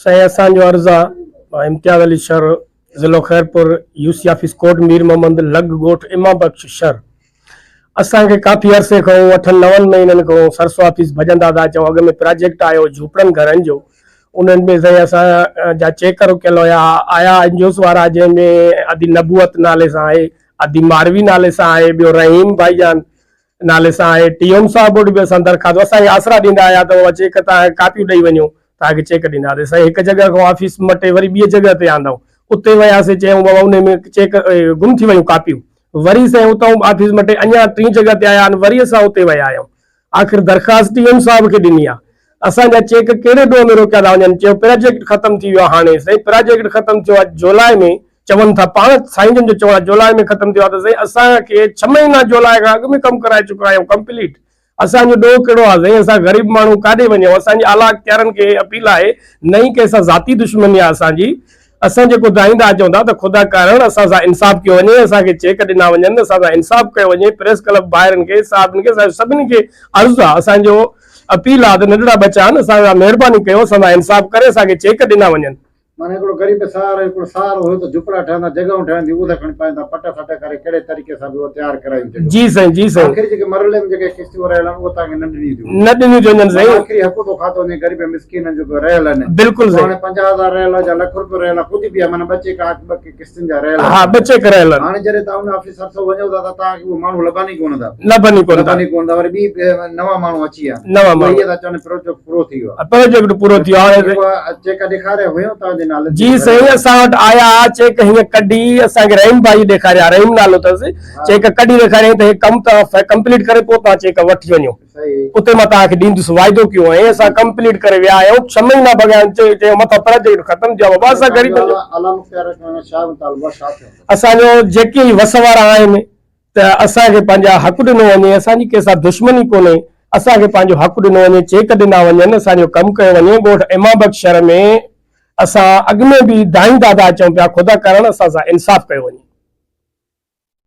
سائين اسان جو عرض آ مان امتياز علي شر ضلعو خيرپور يو سي آفيس ڪوٽ مير محمد لڳ ڳوٺ امام بخش شر اسان کي ڪافي عرصي کان اٺن نون مهينن کان سرسو آفيس ڀڄندا ٿا اچون اڳ ۾ پراجيڪٽ آيو جهوپڙن گهرن جو انهن ۾ سائين اسان جا چيڪ رڪيل هيا آيا انجوس وارا جنهن ۾ ادي نبوت نالي سان آهي ادي ماروي نالي سان آهي ٻيو رحيم ڀائي جان نالي سان آهي. ٽي ايم صاحب وٽ به اسان درخواست اسان کي آسرا ڏيندا آيا ته بابا چيڪ توهان کي ڪاپيون ڏئي وڃو توهان کي چيڪ ڏينداسين. سائين هڪ جڳهه کان آفيس مٽي وري ٻي جڳهه تي آندائون اتي وياسين چيائون بابا انهي ۾ چيڪ گم ٿي ويون ڪاپيون وري سائين اتان آفيس مٽي اڃا ٽين جڳهه تي آيا آهن وري اسان اتي ويا آهيون آخر درخواست ٽي ايم صاحب کي ڏني آهي اسان جا چيڪ ڪهڙي ڏوهه ۾ روڪيا ٿا وڃن چيو پراجيڪٽ ختم ٿي ويو آهي هاڻي سائين پراجيڪٽ ختم ٿيو آهي جولاء ۾ چون ٿا پاڻ سائين جن جو چوڻ آهي جولاء ۾ ختم ٿيو آهي ته سائين اسان کي ڇهه مهينا جولاء کان اڳ ۾ ڪم ڪرائي چڪا آهيون ڪمپليٽ اسان جو ڏوهه ڪهڙو آهي سائين اسان غريب ماڻهو ڪاڏي وڃون اسان جي اعليٰ اختيارن کي اپيل آهي نه ئي ڪنهن سان ذاتي دشمني آهي اسان جي اسان جيڪو دانهيندا اچون ٿا ته خدا ڪارڻ اسان سان انصاف ڪيو وڃي اسان کي چيڪ ڏنا وڃن اسان سان انصاف ڪيو وڃي پريس ڪلب ڀائرن کي صاحبن کي اسان سڀني کي عرض آهي اسان جو اپيل آهي ته ننڍڙا ٻچا آهن اسان سان مهرباني ڪيو اسان سان انصاف ڪري اسان کي چيڪ ڏنا وڃن. معنيٰ هڪڙو غريب سهارو هڪڙو سهارو هيو ته جهوپڙا ٺهندا جڳهون ٺهنديون اهي ٿا کڻي پائين ٿا پٽ سٽ ڪري ڪهڙي طريقي سان به اهو تيار ڪرايون جڳهون. جي سائين جي سائين. آخري جيڪي مرحلي ۾ جيڪي قسطيون رهيل آهن اهي توهان کي نه ڏنيون ٿيون وڃن. نه ڏنيون ٿيون وڃن سائين. معنيٰ آخري حق ٿو کاتو وڃي غريب مسڪينن جو ڪو رهيل آهن. بلڪل سائين. هاڻي 50,000 رهيل آهي يا لک روپيو رهيل آهي ڪجهه به آهي معنيٰ ٻه چيڪ ٻه ڪي قسطين جا رهيل آهن. ها ٻه چيڪ رهيل آهن. هاڻي جڏهن توهان ان آفيسر سان وڃو ٿا ته توهان کي اهي ماڻهو لڀن ئي ڪونه ٿا. لڀن ئي ڪونه ٿا. لڀن ئي ڪونه ٿا وري ٻي نوان ماڻهو اچي ويا آهن. نوان ماڻهو. اهي ٿا چون پروجيڪٽ پورو ٿي ويو آهي. پروجيڪٽ پورو ٿي ويو آهي. چيڪ ڏيکاريا هيون توهان جي نالي تي؟ جي سائين اسان وٽ آيا چيڪ هيئن ڪڍي اسان کي رحيم ڀائي ڏيکاريا رحيم نالو اٿس چيڪ ڪڍي ڏيکاريائين ته هي ڪم توهان ڪمپليٽ ڪري پوء توهان چيڪ وٺي وڃو اتي مان توهان کي ڏيندس واعدو ڪيو ۽ اسان ڪمپليٽ ڪري ويا آهيون ڇهه مهينا ڀڳا آهن چيو مٿان پروجيڪٽ ختم ٿيو آهي بابا اسان غريبن جو اسان جو جيڪي وس وارا آهن ته اسان کي پنهنجا حق ڏنو وڃي، اسان جي ڪنهن سان دشمني ڪونهي، اسان کي پنهنجو حق ڏنو وڃي، چيڪ ڏنا وڃن، اسان جو ڪم ڪيو وڃي، ڳوٺ امام بخش شھر ۾ اسان اڳ ۾ به دانهين دادا اچون پيا، خدا ڪارڻ اسان سان انصاف ڪيو وڃي.